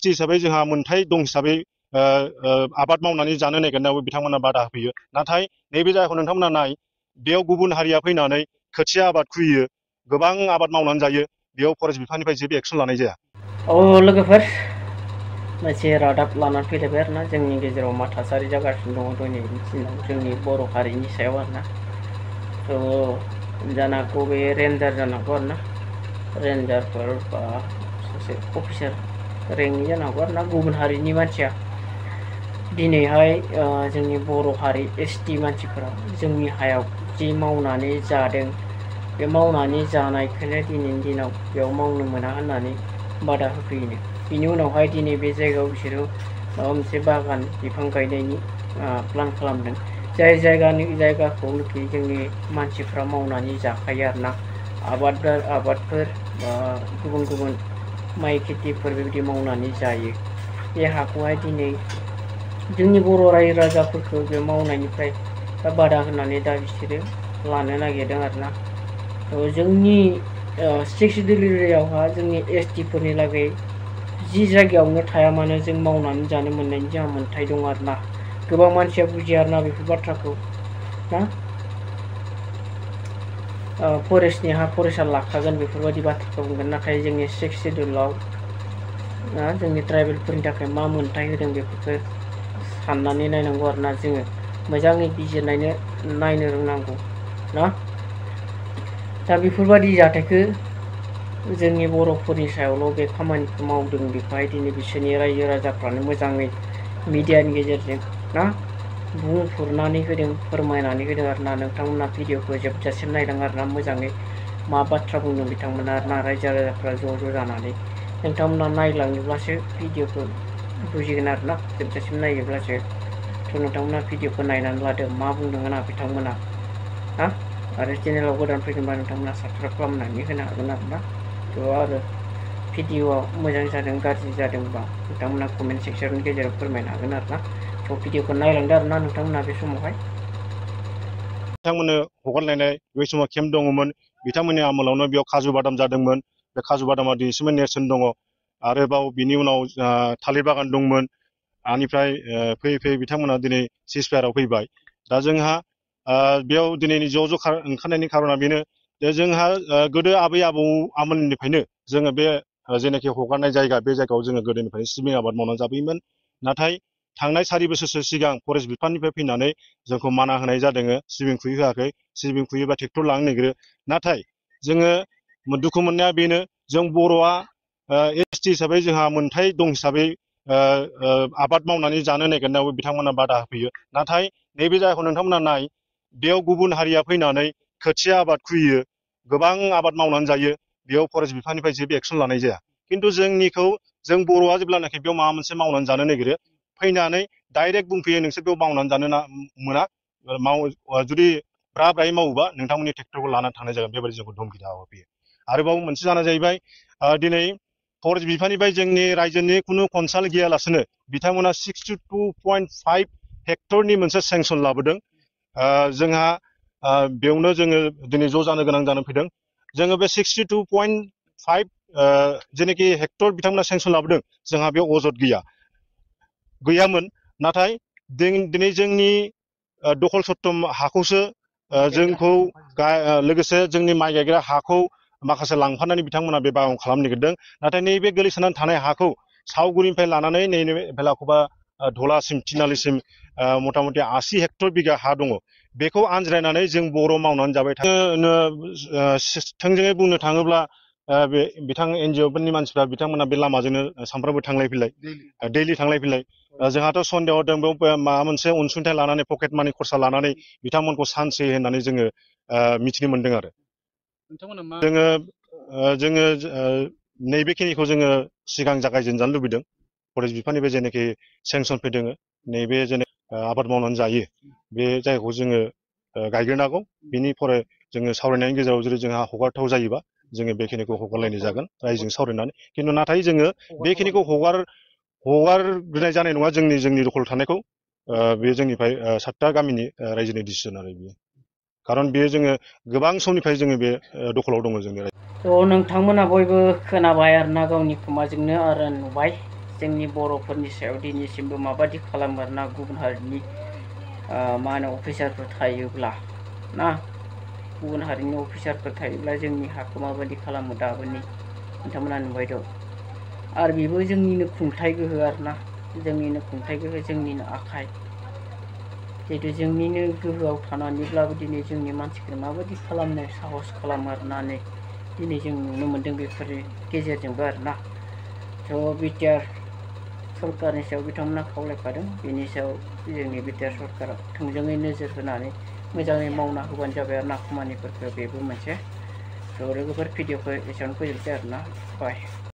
ST हिसाबै जोंहा मोनथाय दं हिसाबै आबाद मावनानै जानो नागिरनायावबो बिथांमोना बादा होफैयो। नाथाय नैबे जायगाखौ नोंथांमोना नाय, बेयाव गुबुन हारिया फैनानै खोथिया आबाद खुयो, गोबां आबाद मावनानै जायो, बेयाव फरेस्ट बिफाननिफ्राय जेबो एक्सन लानाय जाया। लोगोफोर, मोनसे रादाब लानानै फैलायबाय आरोना, जोंनि गेजेराव मा थासारि जागासिनो दङ दिनैनि दिनाव जोंनि बर' हारिनि सायाव आरोना। जानो हागौ बे रेन्जार जानो हागौ आरोना, रेन्जारफोर बा सासे अफिसार रेंकनि जानो हागौ आरोना, गुबुन हारिनि मानसिया दिनैहाय जोंनि बर' हारि एसटि मानसिफोरा जोंनि हायाव जि मावनानै जादों, बे मावनानै जानायखौनो दिनैनि दिनाव बेयाव मावनो मोना होननानै बादा होफैयो। बिनि उनावहाय दिनै बे जायगायाव बिसोरो माबा मोनसे बागान बिफां गायनायनि प्लान खालामदों, जाय जायगाखौनोखि जोंनि मानसिफ्रा मावनानै जाखायो आरोना। आबादफोर गुबुन गुबुन माइ खेथिफोर बेबायदि मावनानै जायो। बे हाखौहाय दिनै जोंनि बर' रायजो राजाफोरखौ बे मावनायनिफ्राय बादा होनानै दा बिसोरो लानो नागिरदों आरोना। जोंनि 6 सिडिउल एरियायावहा जोंनि एसटिफोरनि लागै जि जायगायावनो थाया मानो जों मावनानै जानो मोननायनि जोंहा मोन्थाय दं आरोना। गोबां मानसिया बुजिया आरोना बेफोर बाथ्राखौ ना। फरेस्टनि हा फरेस्टआ लाखागोन बेफोरबायदि बाथ्राखौ बुंगोन, नाथाय जोंनि 6 सिडिउलाव जोंनि ट्राइबेलफोरनि थाखाय मा मोन्थाय होदों बेफोरखौ साननानै नायनांगौ आरोना। जोङो मोजाङै नायनो रोंनांगौ ना। दा बेफोरबायदि जाथायखौ जोंनि बर'फोरनि सायावल' बे खामानिखौ मावदों, बेखौहाय दिनै बिसोरनि रायजो राजाफ्रानो मोजाङै मिडियानि गेजेरजों ना बुंफुरनानै होदों, फोरमायनानै होदों आरोना। नोंथांमोना भिडिअखौ जोबजासिम नायदों आरोना, मोजाङै मा बाथ्रा बुंदों बिथांमोना आरोना, रायजो राजाफ्रा ज' जानानै। नोंथांमोना नायलाङोब्लासो भिडिअखौ बुजिगोन आरोना, जोबजासिम नायोब्लासो। नोंथांमोना भिडिअखौ नायनानै लादो, मा बुंदों होना बिथांमोना ना। आरो चेनेलाव गोदान फैदोंबा नोंथांमोना साबसक्राइब खालामनानै होनो हागोन आरोना। आरो भिडिअआ मोजां जादों गाज्रि जादोंबा नोंथांमोना कमेन्ट सेक्सननि गेजेराव फोरमायनो हागोन आरोना। भिडिअखौ नायलांदो आरोना नोंथांमोना बे समावहाय। बिथांमोननो हगारलायनाय बै समाव केम्प दङमोन, बिथांमोननि आमोलावनो बेयाव काजु बादाम जादोंमोन। बे काजु बादामा दिनैसिमबो नेरसोन दङ। आरोबाव बिनि उनाव थालिर बागान दंमोन। बेनिफ्राय फैयै फैयै बिथांमोना दिनै सिजफायाराव फैबाय। दा जोंहा बेयाव दिनैनि ज' ओंखारनायनि खारना बेनो जे जोंहा गोदो आबै आबौमोननिफ्रायनो जोङो बे जेनाखि हगारनाय जायगा, बे जायगायाव जोङो गोदोनिफ्रायनो सिबिं आबाद मावनानै जाबोयोमोन। नाथाय थांनाय 4 बोसोरसो सिगां फरेस्ट बिफाननिफ्राय फैनानै जोंखौ माना होनाय जादों, सिबिं खुयै होआखै। सिबिं खुयोबा ट्रेक्टर लांनो नागिरो। नाथाय जोङो दुखु मोननाया बेनो, जों बर'आ एसटि हिसाबै जोंहा मोनथाय दं हिसाबै आबाद मावनानै जानो नागिरनायावबो बिथांमोना बादा होफैयो। नाथाय नैबे जायगाखौ नोंथांमोना नाय, बेयाव गुबुन हारिया फैनानै खोथिया आबाद खुयो, गोबां आबाद मावनानै जायो, बेयाव फरेस्ट बिफाननिफ्राय जेबो एक्सन लानाय जाया। खिन्थु जों बर'आ जेब्लानाखि बेयाव माबा मोनसे मावनानै जानो नागिरो, फैनानै डाइरेक्ट बुंफैयो नोंसोर बेयाव मावनानै जानो मोना, जुदि ब्रायै मावोबा नोंथांमोननि ट्रेक्टरखौ लानानै थांनाय जागोन, बेबायदि जोंखौ धमखि होफैयो। आरोबाव मोनसे जाना जाहैबाय, दिनै फरेस्ट बिफाननिफ्राय जोंनि रायजोनि खुनु कनसाल्ट गैयालासेनो बिथांमोना 62.5 हेक्टरनि मोनसे सेंसन लाबोदों। जोंहा बेयावनो जोङो दिनै ज' जानो गोनां जानानै फैदों। जोङो बे 62.5 जेनाखि हेक्टर बिथांमोना सेंसन लाबोदों, जोंहा बेयाव अजद गैयामोन। नाथाय दिनै जोंनि दखल सत्तम हाखौसो जोंखौ लोगोसे जोंनि माइ गायग्रा हाखौ माखासे लांफानानै बिथांमोना बे बागान खालामनो नागिरदों। नाथाय नैबे गोलैसोनानै थानाय हाखौ सावगुरिनिफ्राय लानानै नैबे भेलाखौबा धलासिम थिनालिसिम मथा मथि 80 हेक्टर बिगा हा दङ। बेखौ आनज्रायनानै जों बर' मावनानै जाबाय थायो। थोंजोङै बुंनो थाङोब्ला बे बिथां एनजिअफोरनि मानसिफ्रा बिथांमोना बे लामाजोंनो सानफ्रामबो थांलाय फैलाय, दैलि थांलाय फैलाय। जोंहाथ' सन्देह दं बेयाव माबा मोनसे अनसुंथाइ लानानै पकेट मानि खरसा लानानै बिथांमोनखौ सान्स होयो होननानै जोङो मिथिनो मोन्दों। आरो जोङो नैबेखिनिखौ जोङो सिगां जागायजेनजानो लुबैदों। फरेस्ट बिफाननिफ्राय जेनाखि सेंसन फैदों, नैबे जेनाखि आबाद मावनानै जायो, बे जायगाखौ जोङो गायग्रोनांगौ। बिनि फरे जोङो सावरायनायनि गेजेराव जुदि जोंहा हगारथाव जायोबा जोङो बेखिनिखौ हगारलायनाय जागोन रायजोजों सावरायनानै। खिन्थु नाथाय जोङो बेखिनिखौ हगारग्रोनाय जानाय नङा। जोंनि दखल थानायखौ बे जोंनिफ्राय 7टा गामिनि रायजोनि डिसिसन आरो बेयो। खारन बेयो जोङो गोबां समनिफ्राय जोङो बे दखलाव दङ जोंनि रायजो। नोंथांमोना बयबो खोनाबाय आरोना, गावनि खोमाजोंनो आरो नुबाय जोंनि बर'फोरनि सायाव दिनैसिमबो माबादि खालामो आरोना गुबुन हारिनि मा होनो अफिसारफोर थायोब्ला ना गुबुन हारिनि अफिसारफोर थायोब्ला जोंनि हाखौ माबादि खालामो दाबोनि नोंथांमोना नुबाय दं। आरो बेबो जोंनिनो खुंथाइ गोहो आरोना जोंनिनो खुंथाइ गोहो जोंनिनो आखाइ जिहेतु जोंनिनो गोहोआव थानानैब्लाबो दिनै जोंनि मानसिखौ माबादि खालामनो साहस खालामो आरोना दिनै जों नुनो मोन्दों बेफोरनि गेजेरजोंबो आरोना। थ' बिटिआर सरकारनि सायाव बिथांमोना खावलायखादों बेनि सायाव जोंनि बिटिआर सरकारा थोंजोङै नोजोर होनानै मोजाङै मावना होबानो जाबाय आरोना खामानिफोरखौ बेबो मोनसे। थ' लोगोफोर भिडिअखौ एसेयावनो फोजोबसै आरोना बाय।